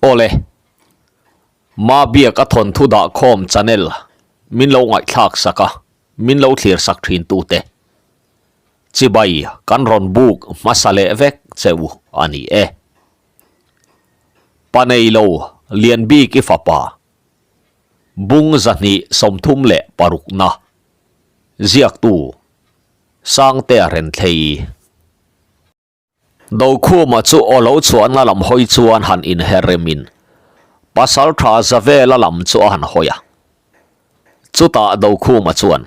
Awle, Mabiak a thawnthu dah khawm channel min lo ngaihthlak sak a, min lo thlir sak thin tute. Chibai kan rawn buk hmasa leh vek che u a ni e. Paneilo Lianbiki fapa Bung 236 na ziaktu Sangtea Renthlei. Dokhuma chu aw lo chhuahna lam hawi chuan han inher remin Pasaltha Zavela lam chu a han hawi a. Chutah Dokhuma chuan,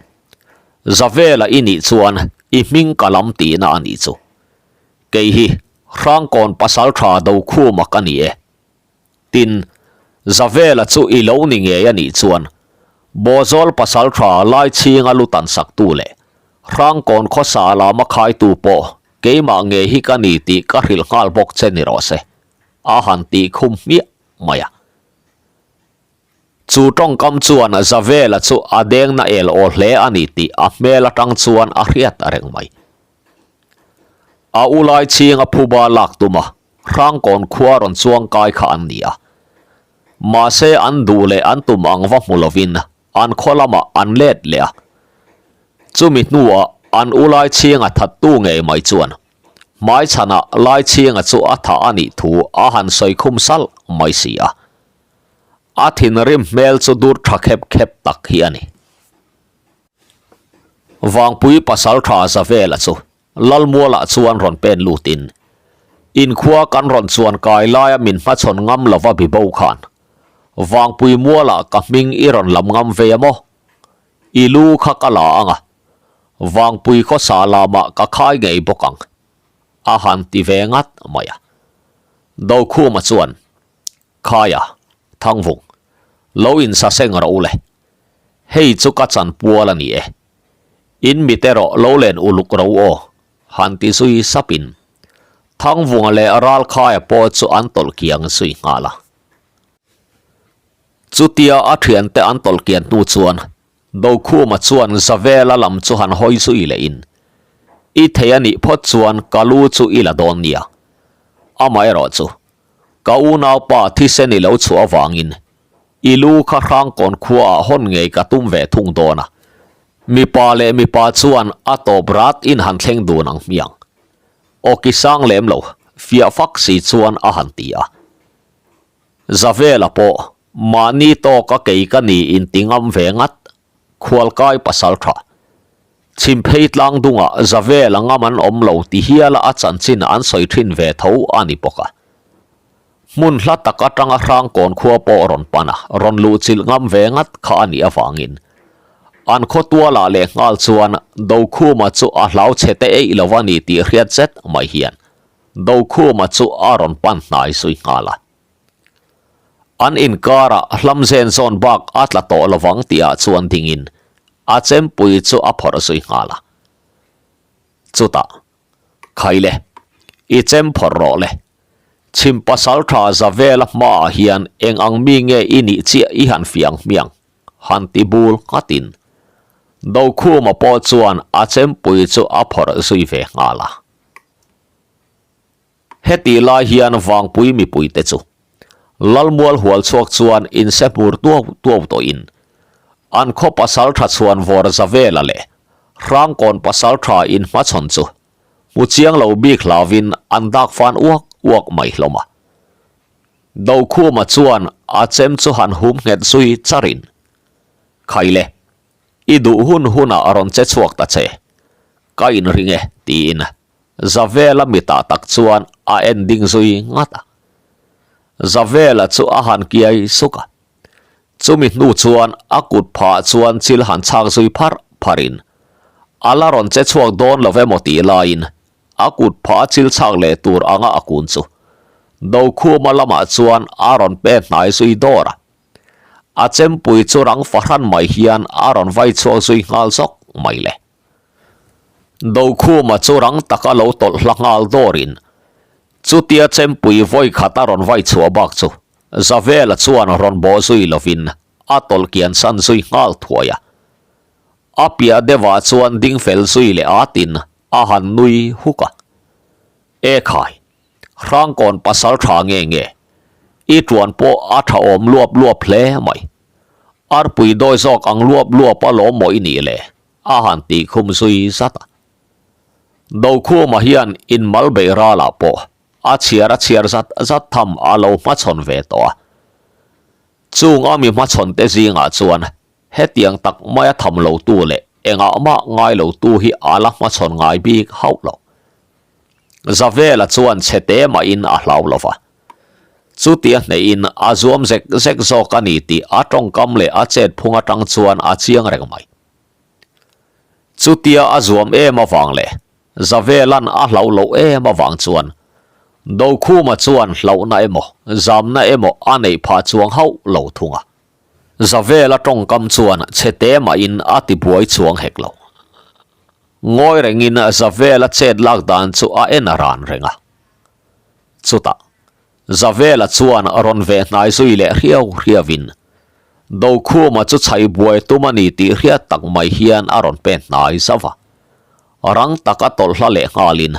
Zavela i nih chuan i hming ka lam tihna a nih chu. Kei hi Hrangkawn Pasaltha Dokhuma ka ni e. Tin, Zavela chu i lo ni ngei a nih chuan Bawzawl Pasaltha Laichhinga lu tan saktu leh Hrangkawn khawsa lama khaitu pawh keimah ngei hi ka ni tih ka hrilh nghal bawk che ni rawh se, a han tih khum hmiah mai a. Chu tawngkam chuan Zavela chu a deng na el aw hle a ni tih a hmel atang chuan a hriat reng mai. A u Laichhinga phuba lak tum a, Hrangkawn khua rawn chuang kai kha an ni a. Mahse an duh leh an tum ang va hmu lovin an khaw lamah an let leh a. Chumi hnuah an u Laichhinga thattu ngei mai chuan hmaichhanah Laichhinga chu a thah a nih thu a han sawi khum salh mai si a. A thinrim hmel chu dur tha khep khep tak hi a ni. Vangpui pasaltha Zavela chu Lalmualah chuan rawn pen lutin, Inkhua kan rawn chuan kai laia min hmachhawn ngam lova bibo khan, Vangpui mualah ka hming i rawn lam ngam ve a maw? I lu kha ka la ang a, Vangpui khawsa lamah ka khai ngei bawk ang, a han ti ve ngat mai a. Dokhuma chuan, Khaia, Thangvung, lo insaseng rawh u le. Hei chu ka chanpual a ni e. In mit erawh lo len uluk ro aw, han ti zui sapin Thangvunga leh Ralkhaia pawh chu an tawlh kiang zui nghal a. Chutia a thiante an tawlh kian hnu chuan Dokhuma chuan Zavela lam chu han hawi zui lehin, I thei a nih phawt chuan ka lu chu i la dawn nia. Amaherawh chu ka unaupa thisen i lo chhuah avangin I lu kha Hrangkawn khuaah hawn ngei ka tum ve thung dawn a, mipa leh mipa chuan a tawp rat in han thleng dun ang hmiang. Awki sang lem lo, fiah fak si chuan a han ti a. Zavela pawh mahni tawka kei ka ni in ti ngam ve ngat, khualkai pasal tha. Chhimphei tlang dungah Zavela ngam an awm lo ti hiala a chanchin an sawi thin ve tho a ni bawk a. Hmun hla tak atanga Hrangkawn khua pawh rawn pan a, rawn luh chilh ngam ve ngat kha a nih avangin an khaw tualah leh nghal chuan Dokhuma chu a hlau chhe te eih lo a ni tih hriat zet mai hian Dokhuma chu a rawn pan hnai zui nghal a. An inkarah hlam zen zawn bak a tla tawh lovang tihah chuan dingin a chempui chu a phawrh zui nghal a. Chutah, Khaile, i chem phawrh rawh le. Chhim pasal tha za vela hmaah hian eng ang mi nge i nih chiah i han fiang hmiang, han ti bul nghatin. Dokhuma pawh chuan a chempui chu a phawrh zui ve nghal a. Hetih lai hian Vangpui mipuite chu Lalmual hual chhuak chuan inse hmur tuau tuau tawhin an khaw pasal tha chhuan vawr za vela leh Hrangkawn pasal tha inhmachhawn chu hmu chiang lo bik hlauvin an dak fan uak uak mai hlawm a. Dokhuma chuan a chem chu han hum nghet zui charin, Khaile, i duh hun hunah rawn che chhuak ta che, ka inring e, tiin Zavela mitah tak chuan a en ding zui ngat a. Zavela chu a han kiai suk a. Chumi hnu chuan a kut phah chuan chil han chhak zui pharh pharhin a la rawn che chhuak dawn lo emaw tih laiin a kut phah a chil chhak leh tur anga a kun chu Dokhuma lamah chuan a rawn pe hnai zui dawr a. A chempui chu rang fahran mai hian a rawn vai chhuak zui nghal zawk mai le. Dokhuma chu rang taka lo tawlh hla nghal dawrin chutia chempui vawi khat a rawn vai chhuah bak chu Zavela chuan rawn bawh zui lovin a tawlh kian san zui nghal thuai a. A piah deuhah chuan ding fel zui leh atin a han nui huk a. E khai, Hrangkawn pasal tha nge nge? I tuan pawh a tha awm luap luap hle mai. Arpui dawi zawk ang luap luap a lawm maw i nih le? a han tih khum zui zat a. Dokhuma hian inmal beih ralah pawh a chhiar a chhiar zat zat tham a lo hmachhawn ve tawh a. Chung a mi hmachhawn te zingah chuan hetiang tak maia tham lotu leh engah mah ngai lotu hi a la hmachhawn ngai bik hauh lo. Zavela chuan chhe te mahin a hlau lo va. Chutia hneihin a zuam zek zek zawk a ni tih a tawngkam leh a chet phung atang chuan a chiang reng mai. Chutia a zuam em avang leh Zavela'n a hlauh loh em avang chuan Dokhuma chuan hlauhna emaw zamna emaw a neih phah chuang hauh lo thung a. Zavela tawngkam chuan chhe te mahin a tibuai chuang hek lo. Ngawi rengin Zavela chet lak dan chu a en a ran reng a. Chutah, Zavela chuan rawn ve hnai zui leh hriau hriauin Dokhuma chu chhai buai tum a ni tih hriat tak mai hian a rawn pen hnai zauh a. Rang taka tawlh hla leh nghalin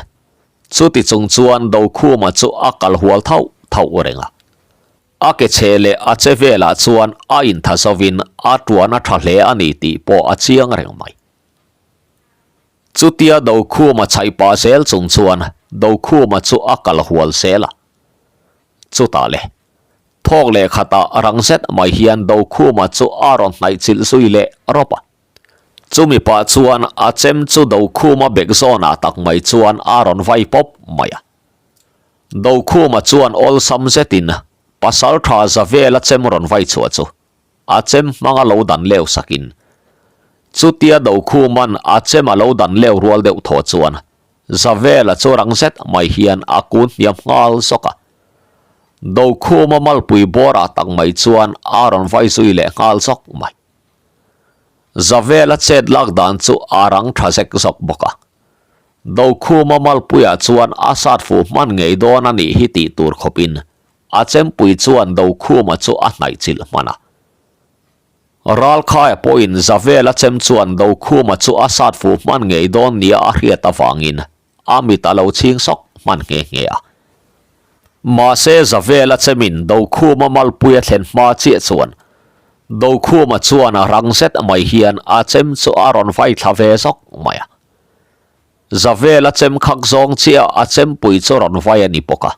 chuti chung chuan Dokhuma chu a kal hual thauh thauh reng a. A ke chhe leh a che velah chuan a intha zovin a tuan a tha hle a ni tih pawh a chiang reng mai. Chutia Dokhuma chhaih pah zel chung chuan Dokhuma chu a kal hual zel a. Chutah le, thawk leh khatah rang zet mai hian Dokhuma chu a rawn hnaih chilh zui leh rawp a. Chumi pah chuan a chem chu Dokhuma bek zawnah tak mai chuan a rawn vai pawp mai a. Dokhuma chuan awlsam zetin Pasaltha Zavela chem rawn vai chhuah chu a chem hmanga lo dan leu sakin chutia Dokhuman a chem a lo dan leu rual deuh thaw chuan Zavela chu rang zet mai hian a kun hniam nghal zawk a. Dokhuma malpui bawrah tak mai chuan a rawn vai zui leh nghal zawk mai. Zavela chet lak dan chu a rang tha zek zawk bawk a. Dokhuma malpuiah chuan a sat fuh hman ngei dawn a nih hi tih tur khawpin A chempui chuan Dokhuma chu a hnaih chilh hman a. Ralkhaia pawhin Zavela chem chuan Dokhuma chu a sat fuh hman ngei dawn nia a hriat avangin a mit a lo chhing sawk hman nghe nghe a. Mahse Zavela chemin Dokhuma malpui a thlen hma chiah chuan Dokhuma chuan rang zet mai hian a chem chu a rawn vai thla ve zawk mai a. Zavela chem khak zawng chiah a chempui chu rawn vai a ni bawk a.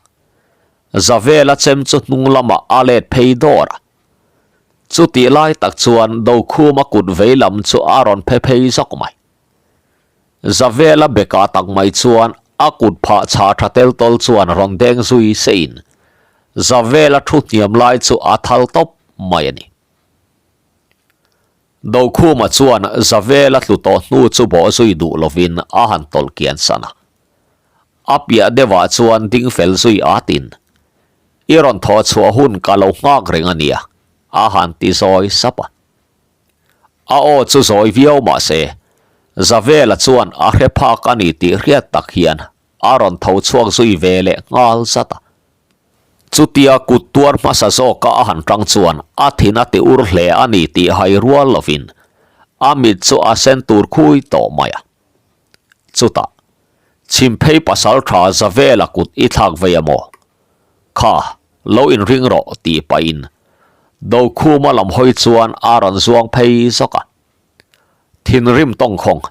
Zavela chem chu hnung lamah a let phei dawr a. Chutih lai tak chuan Dokhuma kut vei lam chu a rawn phe phei zawk mai. Zavela bekah tak mai chuan a kut phah chhah tha tel tawl chuan rawn deng zui sein Zavela thu hniam lai chu a thal tawp mai a ni. Dokhuma chuan Zavela tlu tawh hnu chu bawh zui duh lovin a han tawlh kian san a. A piah deuhah chuan ding fel zui atin, I rawn thaw chhuah hun ka lo nghak reng a nia, a han ti zawi sap a. A aw chu zawi viau mah se, Zavela chuan a hre phak a ni tih hriat tak hian a rawn tho chhuak zui ve leh nghal zat a. Chutia kut tuar hmasa zawka a han tang chuan a thin a ti ur hle a ni tih hai rual lovin a mit chu a sen tur khui tawh mai a. Chutah, Chhimphei pasal tha Zavela kut i thlak vei a maw? Kha, lo inring rawh tih pahin Dokhuma lam hawi chuan a rawn zuang phei zawk a. Thinrim tawngkhawng,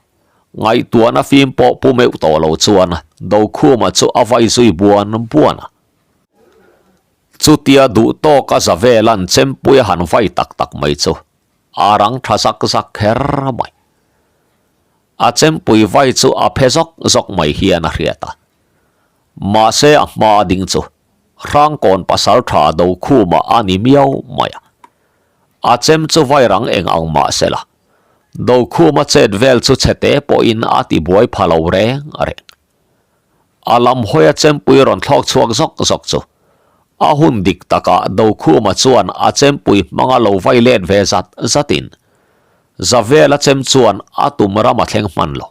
ngaihtuahna fim pawh pu meuh tawh lo chuan Dokhuma chu a vai zui buan buan a. Chutia duh tawka Zavela'n chempui a han vai tak tak mai chu a rang tha zak zak kher mai. A chempui vai chu a phe zawk zawk mai hian a hriat a. Mahse a hma a ding chu Hrangkawn pasal tha Dokhuma a ni miau mai a. A chem chu vai rang eng ang mah se la, Dokhuma chet vel chu chhete pawhin a ti buai pha lo reng reng. A lam hawi a chempui rawn thlawk chhuak zawk zawk chu a hun dik takah Dokhuma chuan a chempui hmanga lo vai let ve zat zatin Zavela chem chuan a tum ram a thleng hman lo.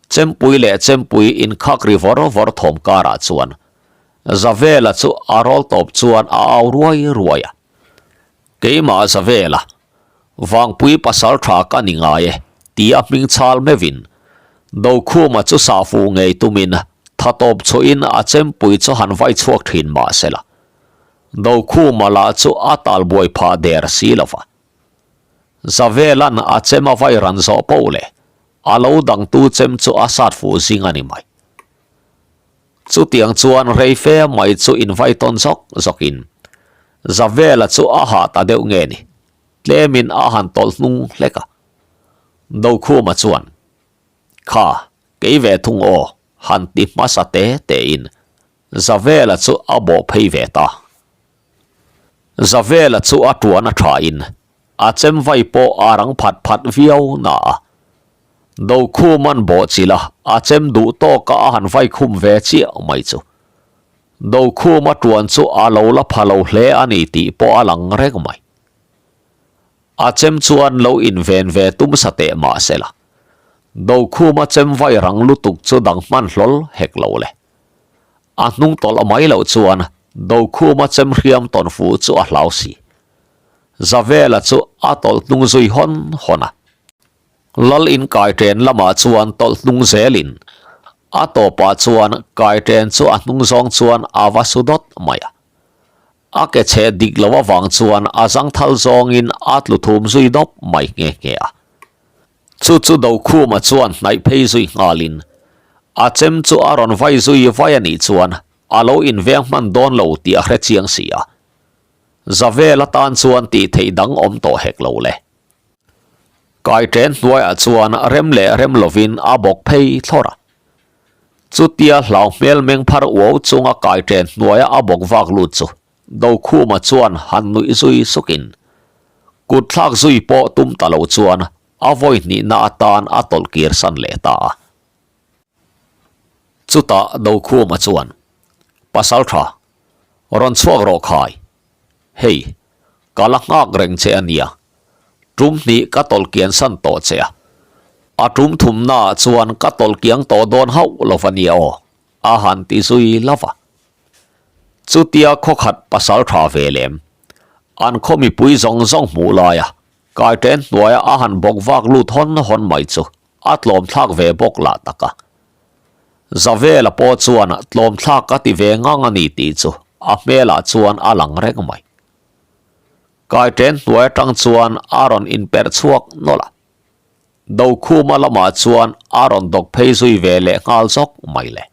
Chempui leh chempui inkhak ri vawr vawr thawm karah chuan Zavela chu a rawl tawp chuan a au ruai ruai a. Keimah Zavela, Vangpui pasal tha ka ni ngai e, tia hming chhal meuhin Dokhuma chu sah fuh ngei tumin tha tawp chhuahin a chempui chu han vai chhuak thin mah se la. Dokhuma lah chu a talbuai phah der si lo va. Zavela'n a chem a vai ran zawh poh leh a lo dangtu chem chu a sat fuh zing a ni mai. Chutiang chuan rei fe mai chu invai tawn zawk zawkin Zavela chu a hah ta deuh nge ni, tlemin a han tawlh hnung hlek a. Dokhuma chuan, Kha, kei ve thung aw, han ti hmasa te tein Zavela chu a bawh phei ve ta. Zavela chu a tuan a thain a chem vai pawh a rang phat phat viau na a. Dokhuman bawh chilh a, a chem duh tawka a han vai khum ve chiah mai chu. Dokhuma tuan chu a lo la pha lo hle a ni tih pawh a lang reng mai. A chem chuan lo inven ve tum sa teh mah se la, Dokhuma chem vai rang lutuk chu dang hman hlawl hek lo le. A hnung tawlh mai loh chuan Dokhuma chem hriam tawn fuh chu a hlau si. Zavela chu a tawlh hnung zui hawn hawn a. Lal in kaiṭen lamah chuan tawlh hnung zelin a tawpah chuan kaiṭen chu a hnung zawng chuan a va su dawt mai a. A ke chhe dik lo avang chuan a zangthal zawngin a tlu thum zui dawp mai nghe nghe a. Chu chu Dokhuma chuan hnaih phei zui nghalin a chem chu a rawn vai zui vai a nih chuan a lo inveng hman dawn lo tih a hre chiang si a. Zavel atan chuan tih theih dang awm tawh hek lo le. Kaiṭen hnuaiah chuan rem leh rem lovin a bawk phei thlawr a. Chutia hlau hmel meng phar uau chunga kaiṭen hnuaia a bawk vak lut chu Dokhuma chuan han nuih zui sukin kut thlak zui pawh tum ta lo chuan a vawi hnihna atan a tawlh kir san leh ta a. Chutah Dokhuma chuan, Pasalṭha, rawn chhuak rawh khai. Hei, ka la nghak reng che a nia. Tum hnih ka tawlh kian san tawh che a. A tum thumnaah chuan ka tawlh kiang tawh dawn hauh lo va nia aw, a han ti zui lo va. Chutia khawkhat pasal tha ve lem, an khaw mipui zawng zawng hmuh laia kaiṭen hnuaia a han bawk vak lut hawn hawn mai chu a tlawm thlak ve bawk lah tak a. Zavela pawh chuan tlawm thlak a ti ve ngang a ni tih chu a hmelah chuan a lang reng mai. Kaiṭen hnuai atang chuan a rawn inperh chhuak nawlh a. Dokhuma lamah chuan a rawn dawk phei zui ve leh nghal zawk mai le.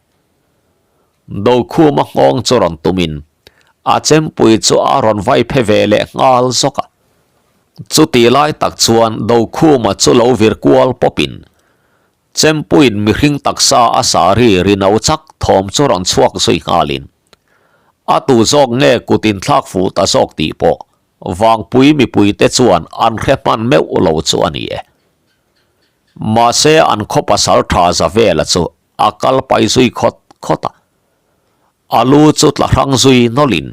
Dokhuma nghawng chu rawn tumin a chempui chu a rawn vai phe ve leh nghal zawk a. Chutih lai tak chuan Dokhuma chu lo vir kual pawpin Chempuiin mihring taksa a sa ri ri no chak thawm chu rawn chhuak zui nghalin a tu zawk nge kut inthlak fuh ta zawk tih pawh Vangpui mipuite chuan an hre hman meuh lo chu a ni e. Mahse an khaw pasal tha Zavela chu a kal pai zui khawt khawt a. A lu chu tla hrang zui nawlhin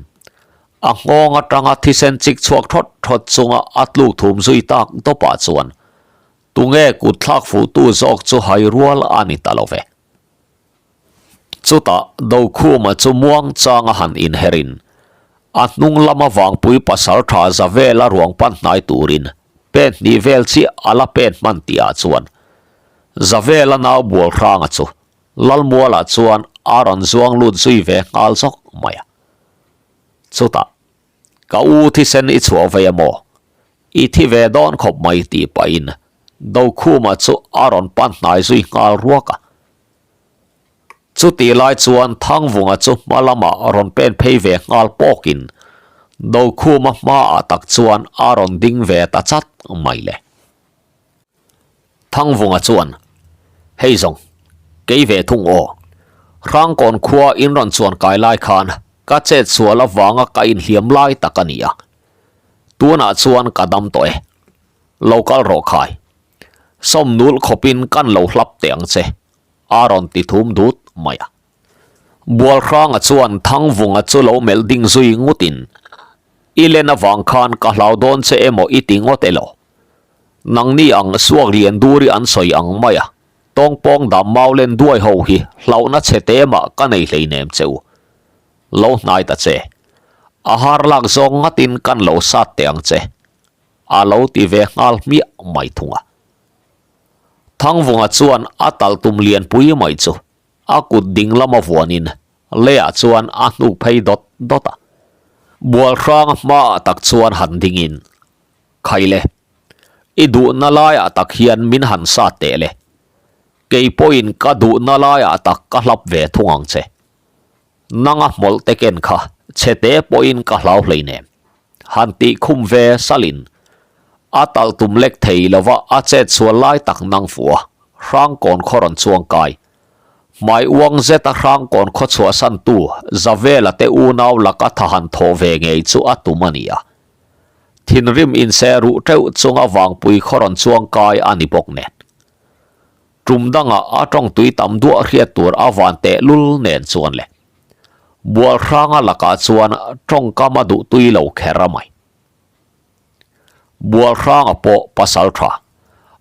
a nghawng atanga thisen chik chhuak thawt thawt chunga a tluk thum zui tak dawpah chuan Tunge kut thlak fuhtu zawk chu hai rual a ni ta lo ve. Chutah Dokhuma chu muang changa han inherin a hnung lama vangpui pasal tha za vela ruang pan hnai turin pen hnih vel chiah a la pen hman tihah chuan Zavela nau bual hranga chu Lalmualah chuan a rawn zuang lut zui ve nghal zawk mai a. Chutah Ka u thisen i chhuah vei a maw? I thi ve dawn khawp mai tih pahin Dokhuma chu a rawn pan hnai zui nghal ruak a. Chutih lai chuan Thangvunga chu hma lamah rawn pen phei ve nghal pawkin Dokhuma hmaah tak chuan a rawn ding ve ta chat mai le. Thangvunga chuan, Hei zawng, kei ve thung aw. Hrangkawn khua in rawn chuan kai lai khan ka chet sual avanga ka inhliam lai tak a ni a. Tunah chuan ka dam tawh e. Lo kal rawh khai. Sawm nul khawpin kan lo hlap teh ang che, a rawn ti thum dut mai a. Bualhranga chuan Thangvunga chu lo melh ding zui ngutin, I len avang khan ka hlau dawn che emaw i ti ngawt elaw? Nangni ang suak lian duri an sawi ang mai a, tawngpawng dam mau len duai ho hi hlauhna chhe te mah ka nei hleinem che u. Lo hnai ta che. A har lak zawng ngatin kan lo sat teh ang che. A lo ti ve nghal hmiah mai thung a. Thangvunga chuan a tal tum lianpui mai chu a kut ding lama vuanin leiah chuan a hnuk phei dawt dawt a. Bualhranga hmaah tak chuan han dingin, Khaile, i duhna laiah tak hian min han sat teh le. Kei pawhin ka duhna laiah tak ka hlap ve thung ang che. Nanga hmawlh te ken kha chhete pawhin ka hlau hleinem. Han tih khum ve salin a talh tum lek thei lova a chet sual lai tak nang fuh a, Hrangkawn khaw rawn chuang kai. Hmai uang zeta Hrangkawn khaw chhuahsantu Zavela te unau laka tha han thawh ve ngei chu a tum a ni a. Thinrim inseh ruh teuh chunga Vangpui khaw rawn chuang kai a ni bawk nen. Tum dangah a tawng tui tam duah hriat tur a van teh lul nen chuan le. Bualhranga lakah chuan tawngkam a duh tui lo kher a mai. Bualhranga pawh pasal tha,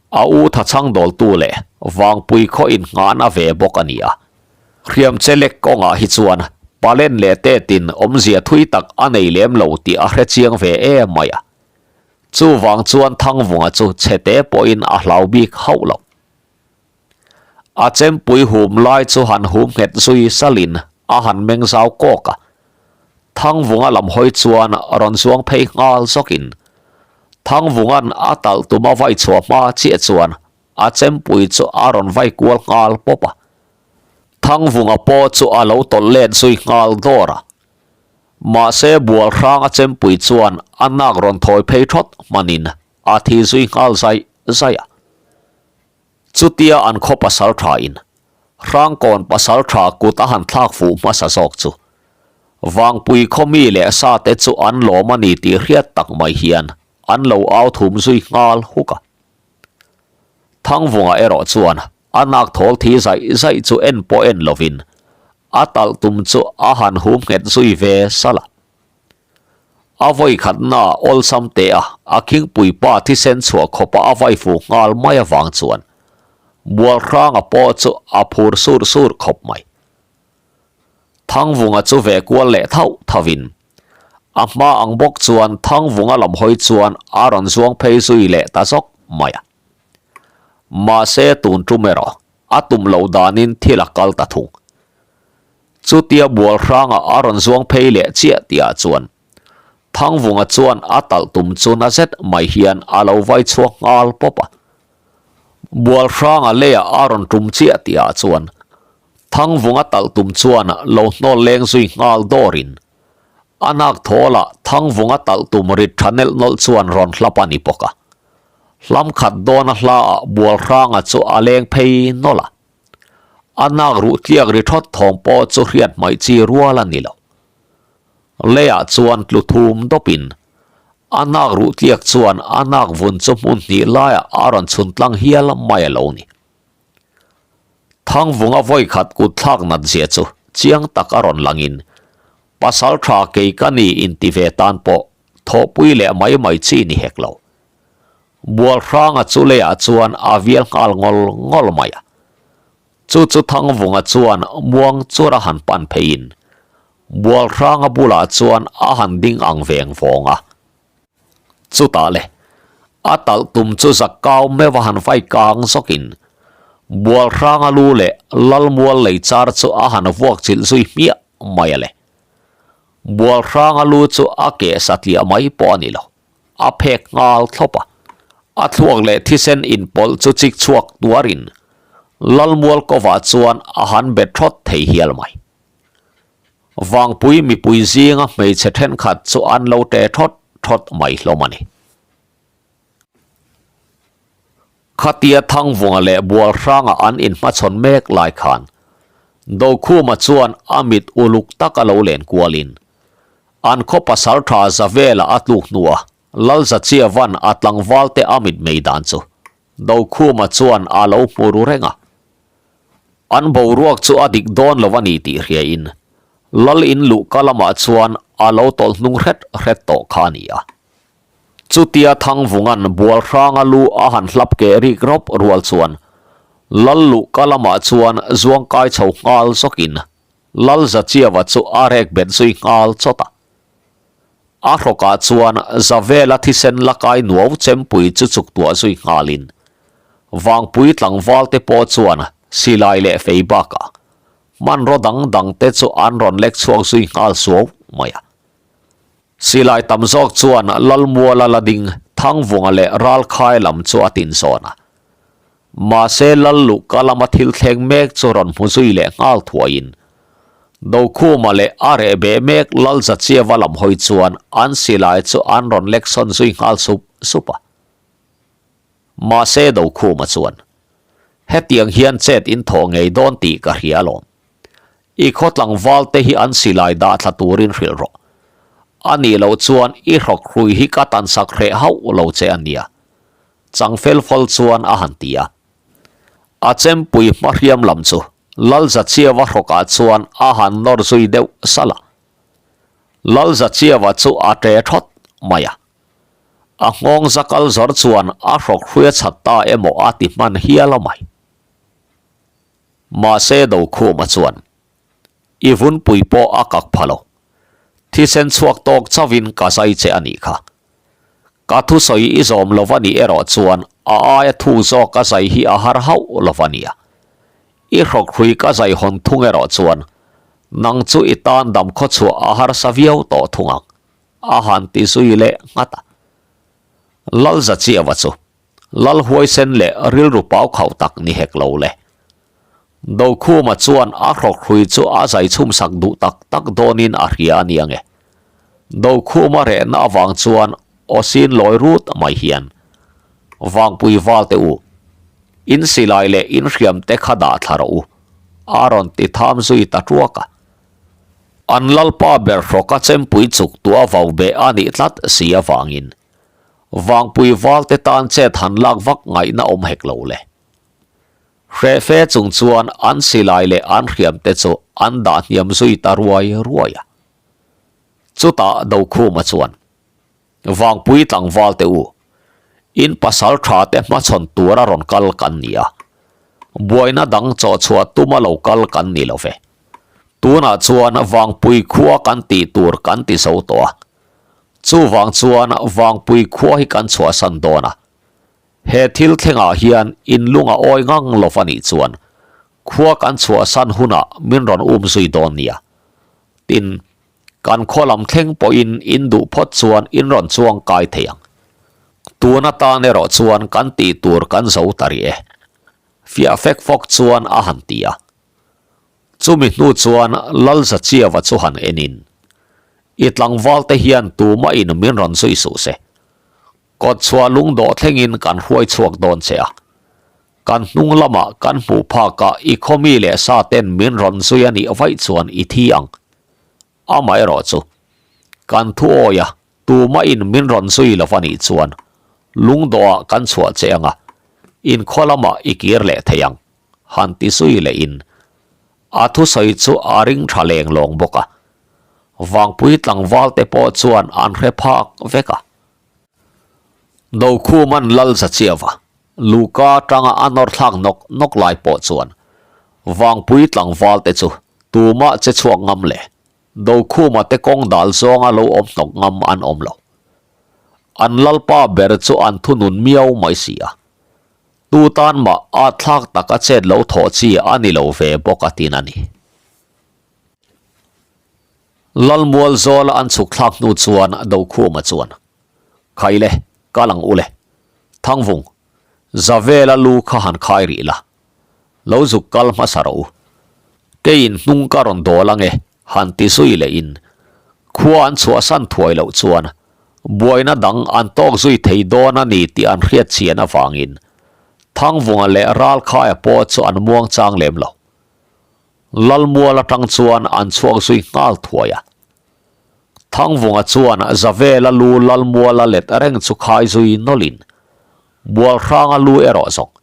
a u thachhang dawltu leh vangpui khaw innghahna ve bawk a ni a. Hriam che lek kawngah hi chuan palen leh tetin awmzia thui tak a nei lem lo tih a hre chiang ve em mai a. Chuvang chuan Thangvunga chu chhete pawhin a hlau bik hauh lo. A chempui hum lai chu han hum nghet zui salin a han meng zau kawk a. Thangvunga lam hawi chuan rawn zuang phei nghal zawkin Thangvunga'n a talh tum a vai chhuah hma chiah chuan a chempui chu a rawn vai kual nghal pawp a. Thangvunga pawh chu a lo tawlh let zui nghal dawr a. Mahse Bualhranga chempui chuan a nak rawn thawi phei thawt hmanin a thi zui nghal zaih zaih a. Chutia an khaw pasal thain Hrangkawn pasal tha kut a han thlak fuh hmasa zawk chu Vangpui khaw mi leh sa te chu an lawm a ni tih hriat tak mai hian an lo au thum zui nghal huk a. Thangvunga erawh chuan a nak thawl thi zaih zaih chu en pawh en lovin a talh tum chu a han hum nghet zui ve salh a. A vawi khatna awlsam teh a, a khingpui pa thisen chhuah khawpa a vai fuh nghal mai avang chuan Bualhranga pawh chu a phur sur sur khawp mai. Thangvunga chu ve kual leh thauh thauhin a hma ang bawk chuan Thangvunga lam hawi chuan a rawn zuang phei zui leh ta zawk mai a. Mahse tun tum erawh a tum loh danin thil a kal ta thung. Chutia Bualhranga a rawn zuang phei leh chiah tihah chuan Thangvunga chuan a talh tum chu na zet mai hian a lo vai chhuak nghal pawp a. Bualhranga leiah a rawn tum chiah tihah chuan Thangvunga talh tum chuan lo hnawl leng zui nghal dawrin a nak thawlah Thangvunga talh tum rit tha nelh nawlh chuan rawn hlap a ni bawk a. Hlam khat dawna hlaah Bualhranga chu a leng phei nawlh a. A nak ruh tliak ri thawt thawm pawh chu hriat hmaih chi rual a ni lo. Leiah chuan tlu thum dawpin a nak ruh tliak chuan a nak vun chu hmun hnih laiah a rawn chhun tlang hial mai a lo ni. Thangvunga vawi khat kut thlak nat zia chu chiang tak a rawn langin pasal tha kei ka ni inti ve tan pawh thawhpui leh mai mai chi ni hek lo. Bualhranga chu leiah chuan a vial nghal ngawl ngawl mai a. Chu chu Thangvunga chuan muang chur a han pan pheiin Bualhranga bulah chuan a han ding ang veng vawng a. Chutah le, a talh tum chu zakkau meuh a han vai kang zawkin Bualhranga lu leh Lalmual lei char chu a han vuak chilh zui hmiah mai a le. Bualhranga lu chu a keh satliah mai pawh a ni lo. A phek nghal thlawp a, a thluak leh thisen inpawlh chu chik chhuak tuarin Lalmual kovah chuan a han bet thawt thei hial mai. Vangpui mipui zinga hmeichhe thenkhat chu an lo ṭe thawt thawt mai hlawm a ni. Khatia Thangvunga leh Bualhranga an inhmachhawn mek lai khan Dokhuma chuan a mit uluk taka lo len kualin An khaw pasal tha Zavela a tluk hnua Lalzachiavan a tlangval te a mit mei dan chu Dokhuma chuan a lo hmu ru reng a. An boruak chu a dik dawn lo a ni tih hriain Lal in luhka lamah chuan a lo tawlh hnung hret hret tawh kha a ni a. Chutia Thangvunga'n Bualhranga lu a han hlap keh rik rawp rual chuan Lal luhka lamah chuan zuang kai chho nghal zawkin Lalzachiava chu a rek bet zui nghal chawt a. A hrawkah chuan Zavela thisen la kai nuau chempui chu chuk tuah zui nghalin Vangpui tlangval te pawh chuan silai leh fei bakah hmanraw dang dang te chu an rawn lek chhuak zui nghal suau mai a. Silai tam zawk chuan Lalmuala la ding Thangvunga leh Ralkhai lam chu a tin zawn a. Mahse Lalluhka lama thil thleng mek chu rawn hmu zui leh nghal thuaiin Dokhuma leh a reh beh mek Lalzachiava lam hawi chuan an silai chu an rawn lek sawn zui nghal sup sup a. Mahse Dokhuma chuan, Hetiang hian chet in thawh ngei dawn tih ka hria alawm. I khaw tlangval te hi an silai dah thla turin hrilh rawh. A nih loh chuan i hrawk hrui hi ka tan sak hreh hauh lo che a nia. Chang fel fawl chuan a han ti a. A chempui hmahriam lam chu Lalzachiava hrawkah chuan a han nawr zui deuh salh a. Lalzachiava chu a ṭe ṭhawt mai a. A nghawng zakal zawr chuan a hrawk hrui a chhat ta emaw a ti hman hial a mai. Mahse Dokhuma chuan, I vunpui pawh a kak pha lo. Thisen chhuak tawk chauhin ka zai che a nih kha. Ka thusawi i zawm lo va nih erawh chuan a aia thuk zawk ka zai hi a har hauh lo va nia. I hrawkhrui ka zai hawn thung erawh chuan nang chu i tan dam khawchhuah a harsa viau tawh thung ang, a han ti zui leh nghat a. Lalzachiava chu Lal huaisen leh rilru pau khauh tak ni hek lo le. Dokhuma chuan a hrawkhrui chu a zai chhumsak duh tak tak dawnin a hria a ni ange. Dokhuma rehna avang chuan aw sin lawi rut mai hian, Vangpui val te u, in silai leh in hriam te kha dah thla rawh u, a rawn ti tham zui ta tuak a. An lalpa ber hrawka chempui chuk tua vau beh a nih tlat si avangin Vangpui valte tan chet han lak vak ngaihna awm hek lo le. Hrehfe chung chuan an silai leh an hriamte chu an dah hniam zui ta ruai ruai a. Chutah Dokhuma chuan, Vangpui tlangvalte u, in pasal tha te hmachhawn tura rawn kal kan ni a. Buaina dang chawhchhuah tuma lo kal kan ni lo ve. Tunah chuan Vangpui khua kan tih tur kan ti zo tawh a. Chuvang chuan Vangpui khua hi kan chhuahsan dawn a, he thil thlengah hian in lung a awi ngang lo va nih chuan khua kan chhuahsan hunah min rawn um zui dawn nia. Tin, kan khaw lam thleng pawhin in duh phawt chuan in rawn chuang kai thei ang. Tun atan erawh chuan kan tih tur kan zo ta rih e. Fiah fek fawk chuan a han ti a. Chumi hnu chuan Lalzachiava chu han enin, I tlangval te hian tumah in min rawn zui suh se. Kawtchhuah lungdawh thlengin kan hruai chhuak dawn che a. Kan hnung lamah kan hmuh phakah i khawmi leh sa ten min rawn zui a nih vaih chuan i thi ang. Amaherawhchu, kan thu awi a, tumah in min rawn zui lo va nih chuan lungdawhah kan chhuah che ang a, in khaw lamah i kir leh thei ang. Han ti zui leh in a thusawi chu a ring tha leng lawng bawk a, Vangpui tlangval te pawh chuan an hre phak vek a. Dokhuman Lalzachiava luhka atanga a nawr thlak nawk nawk lai pawh chuan Vangpui tlangval te chu tumah che chhuak ngam leh Dokhuma te kawng dal zawnga lo awm hnawk ngam an awm lo. An lalpa ber chu an thunun miau mai si a. Tu tan mah a thlak taka chet lo thawh chi a ni lo ve bawk a tin a ni. Lalmual zawla an chhuk thlak hnu chuan Dokhuma chuan, Khai le, kal ang u le. Thangvung, Zavela lu kha han khai rih la. Lo zuk kal hmasa rawh u. Keiin hnung ka rawn dawl ang e, han ti zui leh in khua an chhuahsan thuai loh chuan buaina dang an tawk zui thei dawn a ni tih an hriat chian avangin Thangvunga leh Ralkhaia pawh chu an muang chang lem lo. Lalmual atang chuan an chhuak zui nghal thuai a. Thangvunga chuan Zavela lu Lalmuala let reng chu khai zui nawlhin Bualhranga lu erawh zawng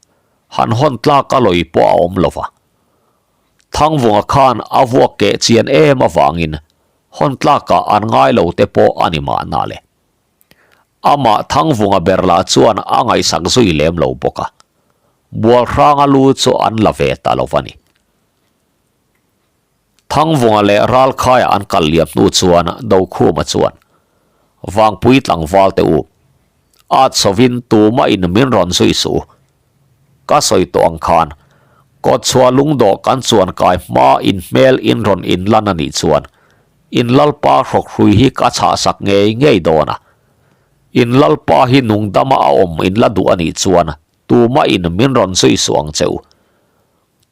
han hawn tlak a lawi pawh a awm lo va. Thangvunga khan a vuak keh chian em avangin hawn tlakah an ngai lo te pawh a ni mahna le. Amah Thangvunga ber lah chuan a ngaihsak zui lem lo bawk a, Bualhranga lu chu an la ve ta lo va ni. Thangvunga leh Ralkhaia an kal liam hnu chuan Dokhuma chuan, Vangpui tlangval te u, at sawin tumah in min rawn zui suh u. Ka sawi tawh ang khan, kawtchhuah lungdawh kan chuan kai hma in hmel in rawn inlan a nih chuan. In Lalpa hrawkhrui hi ka chhahsak ngei ngei dawn a. In Lalpa hi nungdama a awm in la duh a nih chuan tumah in min rawn zui suh ang che u.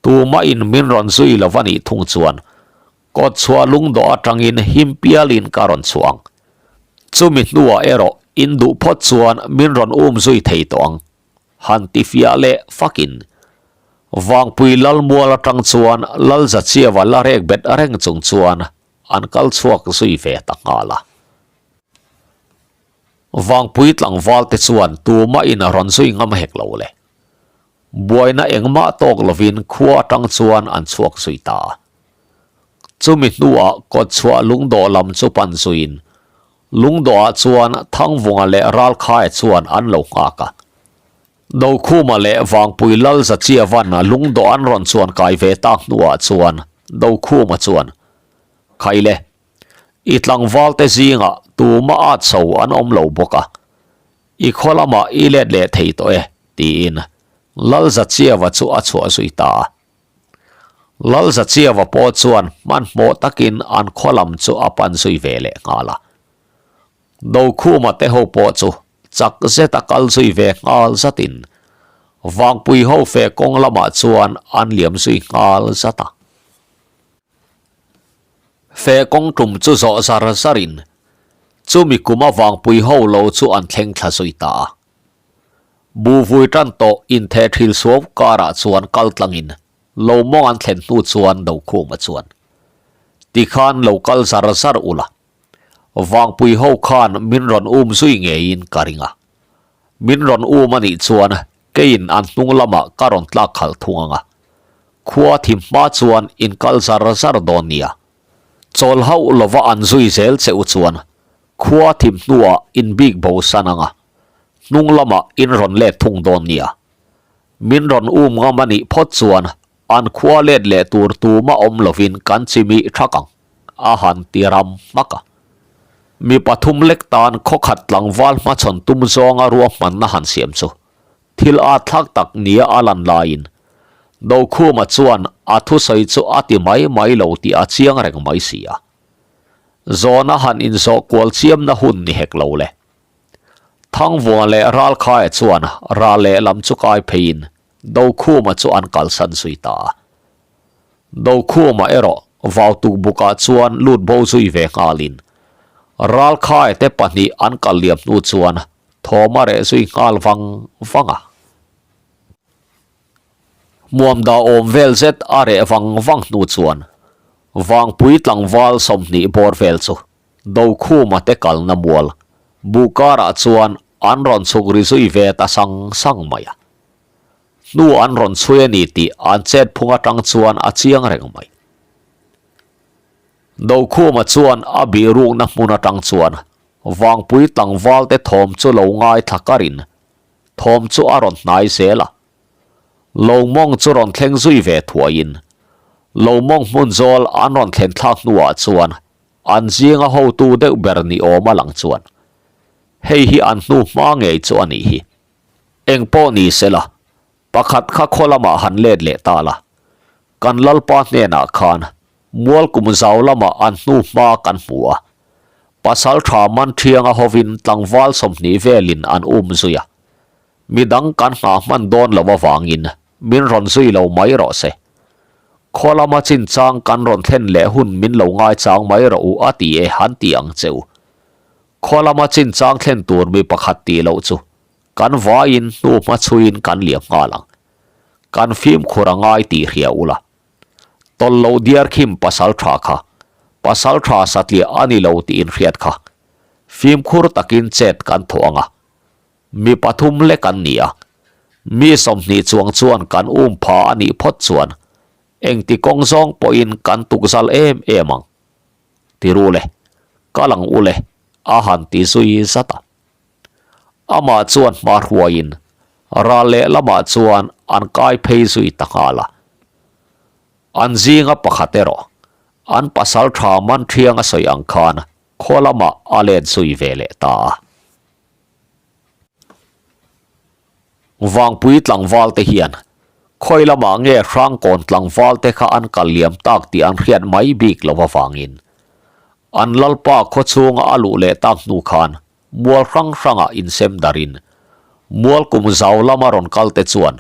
Tumah in min rawn zui lo va nih thung chuan kawtchhuah lungdawh atangin him pialin ka rawn chhuah ang. Chumi hnuah erawh in duh phawt chuan min rawn um zui thei tawh ang. Han ti fiah leh fakin Vangpui Lalmual atang chuan Lalzachiava la rek bet reng chung chuan an kal chhuak zui ve ta nghal a. Vangpui tlangval te chuan tumah in rawn zui ngam hek lo le. Buaina engmah tawk lovin khua atang chuan an chhuak zui ta a. Chumi hnuah kawtchhuah lungdawh lam chu pan zuiin lungdawhah chuan Thangvunga leh Ralkhaia chuan an lo nghak a. Dokhuma leh Vangpui Lalzachiavan lungdawh an rawn chuan kai ve tak hnuah chuan Dokhuma chuan, Khaile, i tlangvalte zingah tumah at chho an awm lo bawk a, i khaw lamah i let leh thei tawh e, tiin Lalzachiava chu a chhuah zui ta a. Lalzachiava pawh chuan hmanhmawh takin an khaw lam chu a pan zui ve leh nghal a. Dokhuma te ho pawh chu chak zeta kal zui ve nghal zatin Vangpui ho fe kawng lamah chuan an liam zui nghal zat a. Fe kawng tum chu zawh zar zarin chumi kuma Vangpui ho lo chu an thleng thla zui ta a. Buhvui tan tawh intheh thil suau karah chuan kal tlangin lo mawng an thlen hnu chuan Dokhuma chuan, Tikhan lo kal zar zar ula, Vangpui ho khan min rawn um zui ngeiin ka ring a. Min rawn um a nih chuan keiin an hnung lamah ka rawn tlak khalh thung ang a. Khua thim hma chuan in kal zar zar dawn nia. Chawl hauh lova an zui zel che u chuan khua thim hnuah in bik bo san ang a. Hnung lamah in rawn let thung dawn nia. Min rawn um ngam a nih phawt chuan an khua let leh tur tuma awm lovin kan chimih thak ang, a han ti ram hmak a. Mi pathum lek tan khawkhat tlangval hmachhawn tum zawnga ruahmanna han siam chu thil a thlak tak nia a lan laiin Dokhuma chuan a thusawi chu a ti mai mai lo tih a chiang reng mai si a. Zawna han inzawh kual chiamna hun ni hek lo le. Thangvunga leh Ralkhaia chuan ral lehlam chu kai pheiin Dokhuma chu an kalsan zui ta a. Dokhuma erawh vautuk bukah chuan lut bo zui ve nghalin Ralkhaia te pahnih an kal liam hnu chuan thawm a reh zui nghal vang vang a. Hmuamda awm vel zet a reh vang vang hnu chuan Vangpui tlangval 20 bawr vel chu Dokhuma te kalna mual buh karah chuan an rawn chhuk ri zui ve ta sang sang mai a. Hnu an rawn chhui a ni tih an chet phung atang chuan a chiang reng mai. Dokhuma chuan a bih rukna hmun atang chuan Vangpui tlangval te thawm chu lo ngaithla karin thawm chu a rawn hnai zel a. Lo mawng chu rawn thleng zui ve thuaiin lo mawng hmun zawl an rawn thlen thlak hnuah chuan An zinga hotu deuh ber ni awm a lang chuan hei hi an hnu hma ngei chu a nih hi. Eng pawh ni se la, pakhat kha khaw lamah han let leh ta la, kan Lalpa hnenah khan mual kum zau lamah an hnu hma kan hmu a, pasal tha man thianga hovin tlangval 20 velin an um zui a, Midang kan nghah hman dawn lo avangin min rawn zui lo mai rawh se. Khaw lama chinchang kan rawn thlen leh hun min lo ngaichang mai rawh u a ti e han ti ang che u. Khaw lama chinchang thlen tur mi pakhat tih loh chu kan vaiin hnu hma chhuiin kan liam nghal ang. Kan fimkhur a ngai tih hria ula. Tawlh loh diar khim pasal tha kha pasal tha satliah a ni lo tih inhriat kha fimkhur takin chet kan thawh ang a. Mi pathum lek an ni a, mi 20 chuang chuan kan um pha a nih phawt chuan engti kawng zawng pawhin kan tukzal em em ang. Ti ru le, kal ang u le, a han ti zui zat a. Amah chuan hma hruaiin ral leh lamah chuan an kai phei zui ta nghal a. An zinga pakhat erawh an pasal tha man thiang a sawi ang khan khaw lamah a let zui ve leh ta a. Vangpui tlangval te hian khawi lamah nge Hrangkawn tlangval te kha an kal liam tak tih an hriat mai bik lo avangin. An lalpa khawchhunga a luh leh tak hnu khan mual hrang hrangah insem darin mual kum zau lama rawn kal te chuan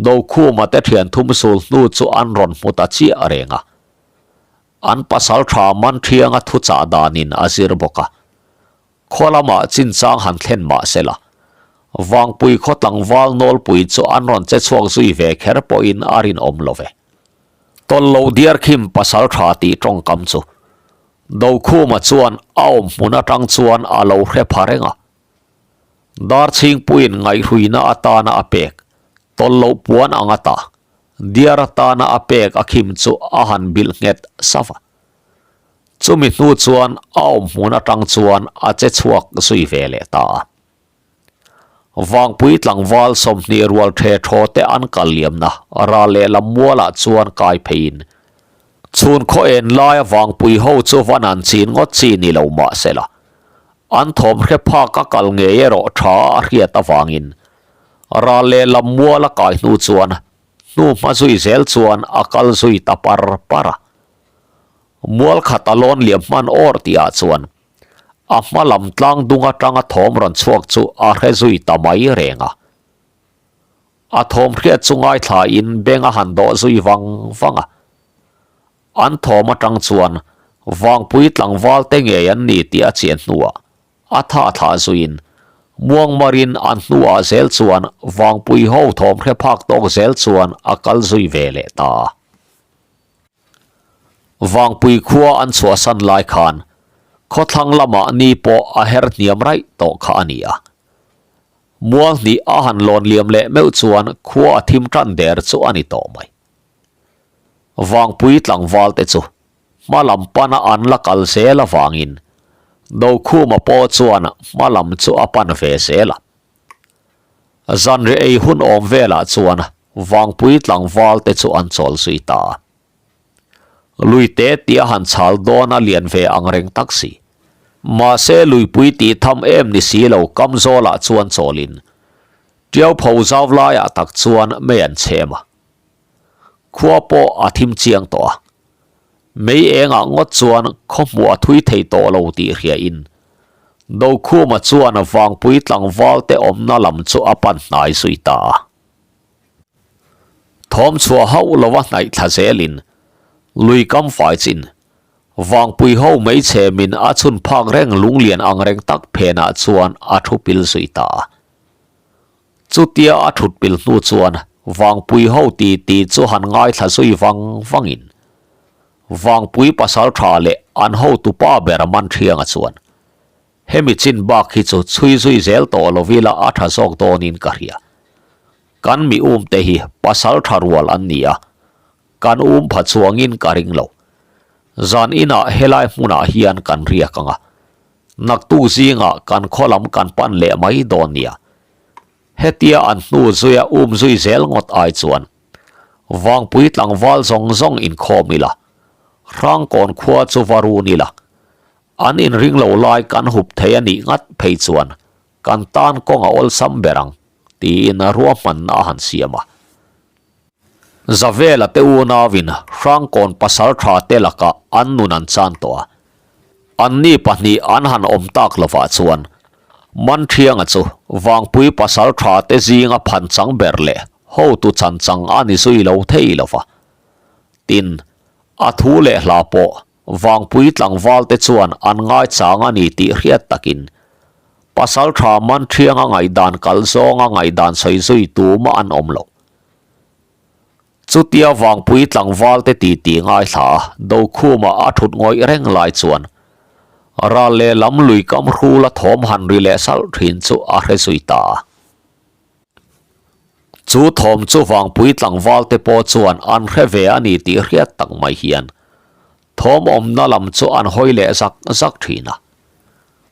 Dokhuma te thian thum sul hnu chu an rawn hmu ta chiah reng a. An pasal tha man thianga thuchah danin a zir bawk a. Khaw lamah chinchang han thlen mah se la, Vangpui khaw tlangval nawlpui chu an rawn che chhuak zui ve kher pawhin a rinawm lo ve. Tawlh loh diar khim pasal tha tih tawngkam chu Dokhuma chuan a awm hmun atang chuan a lo hre pha reng a. Darchhingpuiin ngaihhruina atana a pek tawlh loh puan ang ata diar atana a pek a khim chu a han bilh nghet sava. Chumi hnu chuan a awm hmun atang chuan a che chhuak zui ve leh ta a. Vangpui tlangval 20 rual the thaw te an kal liamna ral lehlam mualah chuan kai pheiin chhun khaw en laia vangpui ho chu van an chin ngawt chi ni lo mah sela an thawm hre phak a kal ngei erawh tha a hriat avangin ral lehlam muala kai hnu chuan hnu hma zui zel chuan a kal zui ta par par a. Mual khat a lawn liam hman awr tihah chuan a hma lam tlang dung atanga thawm rawn chhuak chu a hre zui ta mai reng a. A thawm hriat chu ngaithlain beng a han dawh zui vang vang a. An thawm atang chuan Vangpui tlangval te ngei an ni tih a chian hnuah a tha thlah zuiin muangmarin an hnuah zel chuan Vangpui ho thawm hre phak tawk zel chuan a kal zui ve leh ta a. Vangpui khua an chhuahsan lai khan khawthlang lamah ni pawh a her hniam raih tawh kha a ni a. Mual hnih a han lawn liam leh meuh chuan khua a thim tan der chu a ni tawh mai. Vangpui tlangval te chu hma lam pana an la kal zel avangin Dokhuma pawh chuan hma lam chu a pan ve zel a. Zanri ei hun awm velah chuan Vangpui tlangval te chu an chawl zui ta a. Luite tih a han chhal dawn a lian ve ang reng tak si. Mahse luipui tih tham em ni si lo kam zawlah chuan chawlin Tiau pho zau laiah tak chuan mei an chhem a. Khua pawh a thim chiang tawh a. Mei engah ngawt chuan khaw hmuh a thui thei tawh lo tih hriain Dokhuma chuan Vangpui tlangval te awmna lam chu a pan hnai zui ta a. Thawm chhuah hauh lova hnaih thla zelin lui kam fai chin Vangpui ho hmeichhe min a chhun phak reng lunglian ang reng tak phenah chuan a thu pil zui ta a. Chutia a thut pil hnu chuan Vangpui ho ti ti chu han ngaithla zui vang vangin Vangpui pasal tha leh an hotupa ber Manṭhianga chuan hemi chin bak hi chu chhui zui zel tawh lovila a tha zawk dawnin ka hria. Kan mi um te hi pasal tha rual an ni a, kan um pha chuangin ka ring lo. Zan inah helai hmunah hian kan riak ang a, naktuk zingah kan khaw lam kan pan leh mai dawn nia. Hetia an hnu zuia um zui zel ngawt ai chuan Vangpui tlangval zawng zawng inkhawm ila, Hrangkawn khua chu va run ila, an inring lo lai kan hup thei a nih ngat phei chuan kan tan kawng a awlsam ber ang tiin ruahmanna a han siam a. Zavela te unauin Hrangkawn pasal tha te lakah an nun an chan tawh a, anni pahnih an han awm tak lovah chuan Manthianga chu Vangpui pasal tha te zinga phan chang ber leh hotu chan chang a ni zui lo thei lova. Tin, a thu leh hla pawh Vangpui tlangval te chuan an ngaichang a ni tih hriat takin pasal tha Manthianga ngaihdan kal zawnga ngaihdan sawi zui tumah an awm lo. Chutia Vangpui tlangval te titi ngaithla a Dokhuma a thut ngawih reng lai chuan ral lehlam lui kam hrula thawm han ri leh salh thin chu a hre zui ta a. Chu thawm chu Vangpui tlangval te pawh chuan an hre ve a ni tih hriat tak mai hian thawm awmna lam chu an hawi leh zak zak thin a.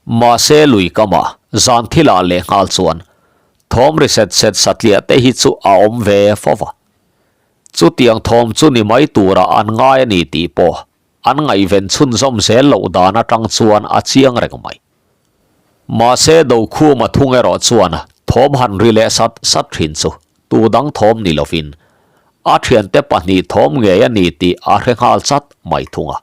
Mahse lui kama zan thilah lehnghal chuan thawm ri set set satliah te hi chu a awm ve fo va. Chutiang thawm chu ni mai tura an ngai a ni tih pawh an ngaihven chhunzawm zel loh dan atang chuan a chiang reng mai. Mahse Dokhuma thung erawh chuan thawm han ri leh sat sat thin chu tu dang thawm ni lovin a thiante pahnih thawm ngei a ni tih a hre nghal chat mai thung a.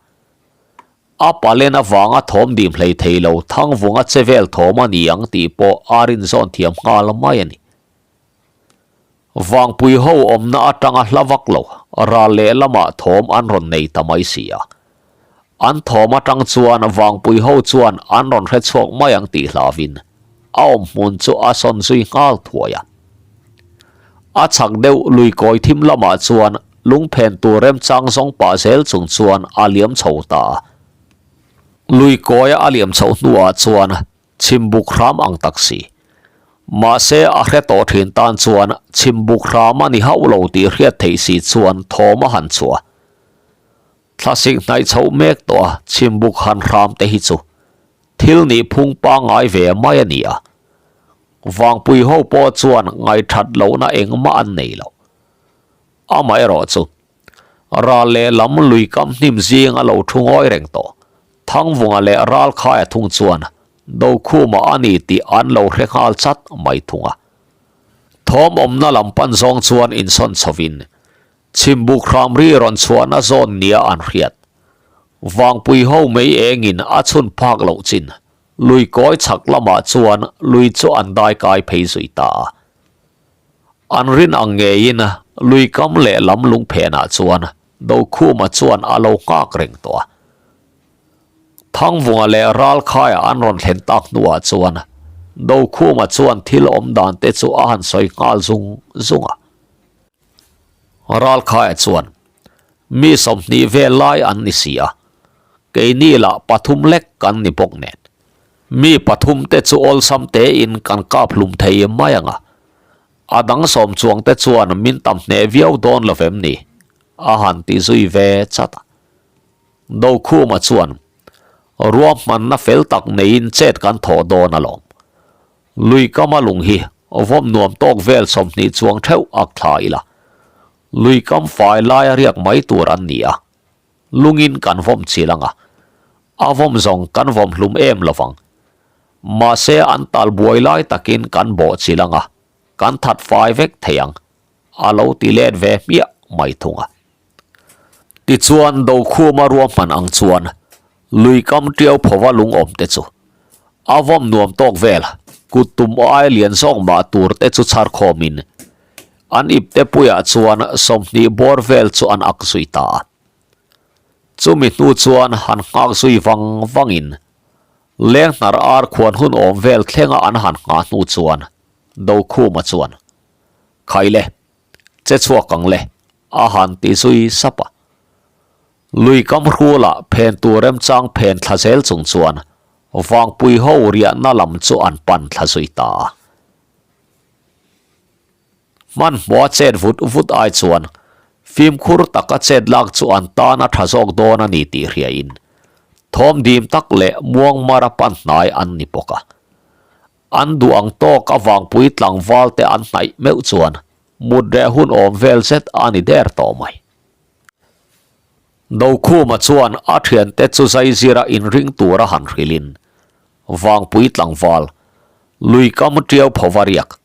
A palen avanga thawm dim hlei thei lo Thangvunga che vel thawm a ni ang tih pawh a rinzawn thiam nghal mai a ni. Vangpui ho awmna atanga hla vak lo ral lehlamah thawm an rawn nei ta mai si a. An thawm atang chuan Vangpui ho chuan an rawn hre chhuak mai ang tih hlauhin a awm hmun chu a sawn zui nghal thuai a. A chhak deuh lui kawi thim lamah chuan lungphen tur remchang zawng pah zel chung chuan a liam chho ta a. Lui kawia a liam chhoh hnuah chuan chhimbuk hram ang tak si. Mahse a hre tawh thin tan chuan chhimbuk hram a ni hauh lo tih hriat theih si chuan thawm a han chhuah. Thlasik hnaih chhoh mek tawh a chhimbuk han hram te hi chu thil nih phung pangngai ve mai a ni a. Vangpui ho pawh chuan ngaihthat lohna engmah an nei lo. Amaherawh chu ral leh lam lui kam hnim zing a lo thu ngawi reng tawh. Thangvunga leh Ralkhaia thung chuan Dokhuma a ni tih an lo hre nghal chat mai thung a. Thawm awmna lam pan zawng chuan insawn chhovin Chhimbuk hramri rawn chhuahna zawn nia an hriat. Vangpui ho mei engin a chhun phak loh chin lui kawi chhak lamah chuan lui chu an dai kai phei zui ta a. An rin ang ngeiin lui kam leh lam lungphenah chuan Dokhuma chuan a lo nghak reng tawh a. Thangvunga leh Ralkhaia an rawn thlen tak hnuah chuan Dokhuma chuan thil awm dan te chu a han sawi nghal zung zung a. Ralkhaia chuan, Mi 20 vel lai an ni si a, keini lah pathum lek kan ni bawk nen. Mi pathum te chu awlsam tein kan kap hlum thei mai ang a, a dang sawm chuang te chuan min tam hneh viau dawn lo vem ni? a han ti zui ve chat a. Dokhuma chuan, Ruahmanna fel tak neiin chet kan thawh dawn alawm. Lui kama lung hi vawm nuam tawk vel 20 chuang theuh ak thla ila. Lui kam fai laia riak mai tur an ni a, lungin kan vawm chil ang a, a vawm zawng kan vawm hlum em lo vang. Mahse an tal buai lai takin kan bawh chil ang a, kan that fai vek thei ang, a lo ti let ve hmiah mai thung a. Tichuan Dokhuma ruahman ang chuan lui kam tiau phova lungawm te chu a vawm nuam tawk vel kut tum aw ai lian zawk mah tur te chu chhar khawmin an ipte puiah chuan 20 bawr vel chu an ak zui ta a. Chumi hnu chuan han nghak zui vang vangin leng hnar ar khuan hun awm vel thlenga an han nghah hnu chuan Dokhuma chuan, Khaile, che chhuak ang le, a han ti zui sap a. Lui kam hrulah phen tur remchang phen thla zel chung chuan Vangpui ho riahna lam chu an pan thla zui ta a. Hmanhmawha chet vut vut ai chuan fimkhur taka chet lak chu an tan a tha zawk dawn a ni tih hriain thawm dim tak leh muangmara pan hnai an ni bawk a. An duh ang tawk a Vangpui tlangval te an hnaih meuh chuan mut reh hun awm vel zet a ni der tawh mai. Dokhuma chuan a thiante chu zaizira inring tura han hrilhin Vangpui tlangval lui kam tiau phova riak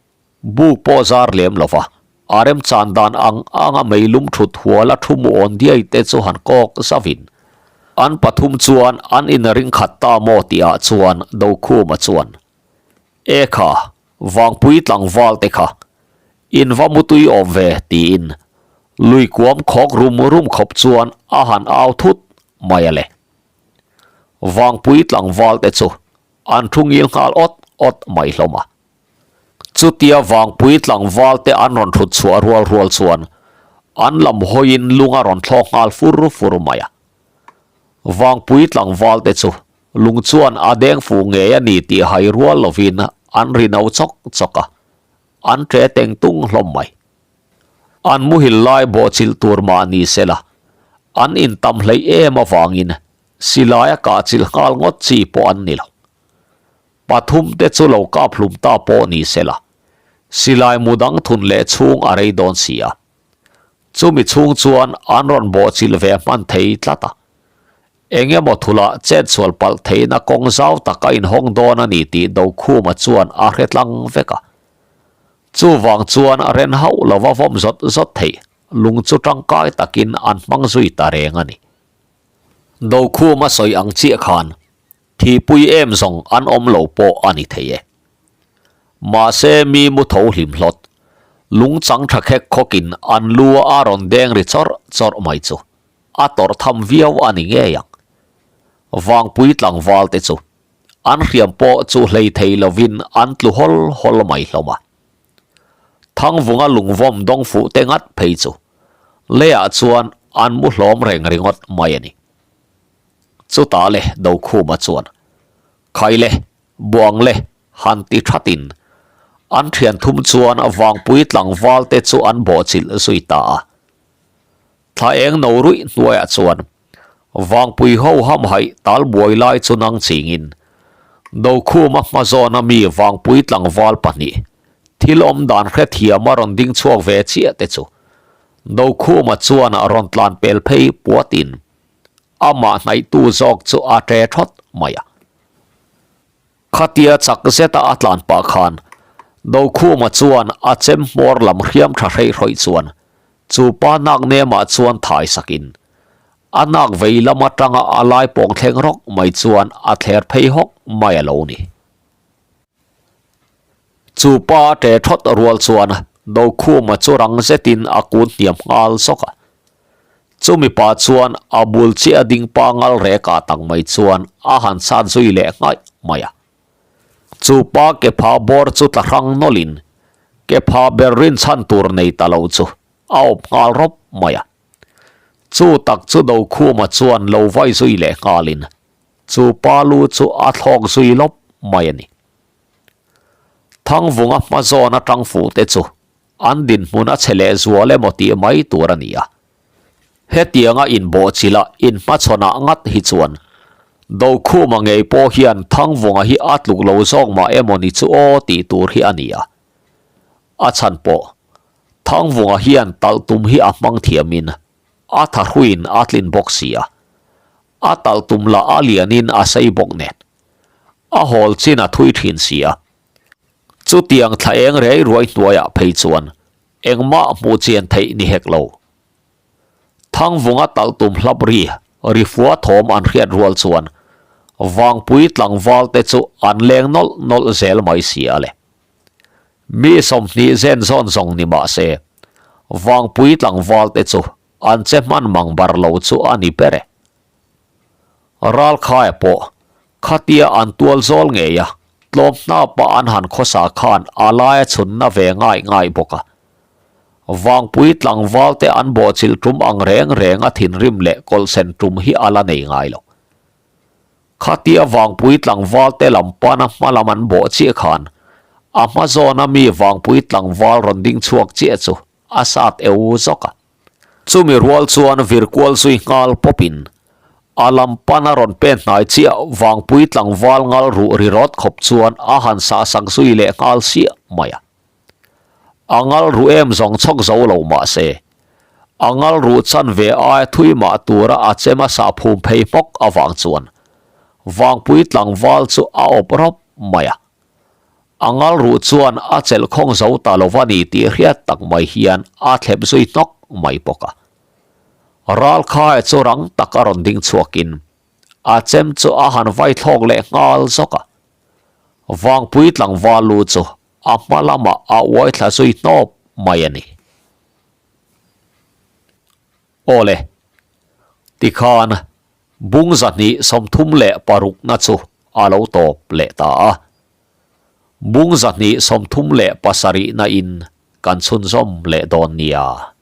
Buk pawh zar lem lo va, a remchan dan ang anga meilum thut huala thu mu awn diai te chu han kawk zavin. An pathum chuan an inring khat ta maw tihah chuan Dokhuma chuan, E kha, Vangpui tlangval te kha, in va mutui awm ve tiin lui kuam khawk rum rum khawp chuan a han au thut mai a le. Vangpui tlangval te chu an thu ngil nghal awt awt mai hlawm a. Chutia Vangpui tlangval te an rawn thut chhuah rual rual chuan an lam hawiin lung a rawn thlawk nghal fur fur mai a. Vangpui tlangval te chu lung chuan a deng fuh ngei a ni tih hai rual lovin an ri no chawk chawk a, an ṭe teng tung hlawm mai. An muhil lai bawhchilh tur mah ni sela, an intam hleih em avangin silai a kahchilh nghal ngawt chi pawh an ni lo. Pathum te chu lo kap hlum ta pawh ni se la, silai mu dang thun leh chhung a rei dawn si a. Chumi chhung chuan an rawn bawhchilh ve hman thei tlat a. Eng emaw thulah chetsual palh theihna kawng zau tak a inhawng dawn a ni tih Dokhuma chuan a hre tlang vek a. Chuvang chuan ren hauh lova vawm zawt zawt theih lung chu tangkai takin an hmang zui ta reng a ni. Dokhuma sawi ang chiah khan thihpui em zawng an awm lo pawh a ni thei e. Mahse mi mu tho hlim hlawt, lung chang tha khek khawkin an lu a rawn deng ri chawrh chawrh mai chu a tawrh tham viau a ni ngei ang. Vangpui tlangval te chu an hriam pawh chu hlei thei lovin an tlu hawl hawl mai hlawm a. Thangvunga lungvawm dawng fuh te ngat phei chu leiah chuan an mu hlawm reng ringawt mai a ni. Chutah le Dokhuma chuan, Khai le, Buang le, han ti thatin an thian thum chuan Vangpui tlangval te chu an bawhchilh zui ta a. Thla eng no ruih hnuaiah chuan Vangpui ho hamhaih tal buai lai chu nang chingin Dokhuma hma zawna mi Vangpui tlangval pahnih thil awm dan hrethiam a rawn ding chhuak ve chiah te chu Dokhuma chuan a rawn tlan pel phei puatin amah hnaihtu zawk chu a ṭe thawt mai a. Khatia chak zeta a tlan pah khan Dokhuma chuan a chem hmawr lam hriam tha hreih hrawih chuan chu pa nak nemah chuan thai sakin a nak vei lam atanga a lai pawng thleng rawk mai chuan a thler phei hawk mai a lo ni. Chu pa a ṭe thawt rual chuan Dokhuma chu rang zetin a kun hniam nghal zawk a. Chumi pah chuan a bul chiah a ding pangal rek ah tak mai chuan a han sat zui leh nghaih mai a. Chu pa ke pha bawr chu tla hrang nawlhin ke pha ber rinchhan tur nei ta lo chu a awp nghal rawp mai a. Chu tak chu Dokhuma chuan lo vai zui leh nghalin chu pa lu chu a thlawk zui lawp mai a ni. Thangvunga hma zawn atang fuh te chu An dinhmun a chhe leh zual emaw tih mai tur a ni a. Hetianga inbawhchilh a inhmachhawnah ngat hi chuan Dokhuma ngei pawh hian Thangvunga hi a tluk lo zawk mah emaw ni chu aw tih tur hi a ni a. A chhan pawh Thangvunga hian talh tum hi a hmang thiamin a thahruiin a tlin bawk si a. A talh tum lah a lianin a sei bawk nen. A hawl chin a thui thin si a. Chutiang thla eng rei ruai hnuaiah phei chuan engmah hmuh chian theih ni hek lo. Thangvunga talh tum hlap ri ri fua thawm an hriat rual chuan Vangpui tlangval te chu an leng nawlh nawlh zel mai si a le. Mi 20 zen zawn zawng ni mah se Vangpui tlangval te chu an che hman mang bar lo chu a ni ber e. Ralkhaia pawh khatia an tual zawl ngei a, tlawm hnapa an han khawsa khan a laia chhunna ve ngai ngai bawk a. Vangpui tlangval te an bawhchilh tum ang reng reng a thinrim leh kawlhsen tum hi a la nei ngai lo. Khatia Vangpui tlangval te lam pana hma lam an bawh chiah khan a hma zawna mi Vangpui tlangval rawn ding chhuak chiah chu a sat eu zawk a. Chumi rual chuan vir kual zui nghal pawpin a lam pan a rawn pen hnai chiah Vangpui tlangval ngal ruh ri rawt khawp chuan a han sah sak zui leh nghal siah mai a. A ngal ruh em zawng chhawk zo lo mah se, a ngal ruh chan ve aia thui mah tura a chem a sah phum phei hmawk avang chuan Vangpui tlangval chu a awp rawp mai a. A ngal ruh chuan a chelh khawng zo ta lo va ni tih hriat tak mai hian a thlep zui hnawk mai bawk a. Ralkhaia chu rang tak a rawn ding chhuakin a chem chu a han vai thlawk leh nghal zawk a. Vangpui tlangval lu chu a hma lamah a uai thla zui hnawp mai a ni. Aw le, tikhan Bung 236 na chu a lo tawp leh ta a. Bung 237 na in kan chhunzawm leh dawn nia.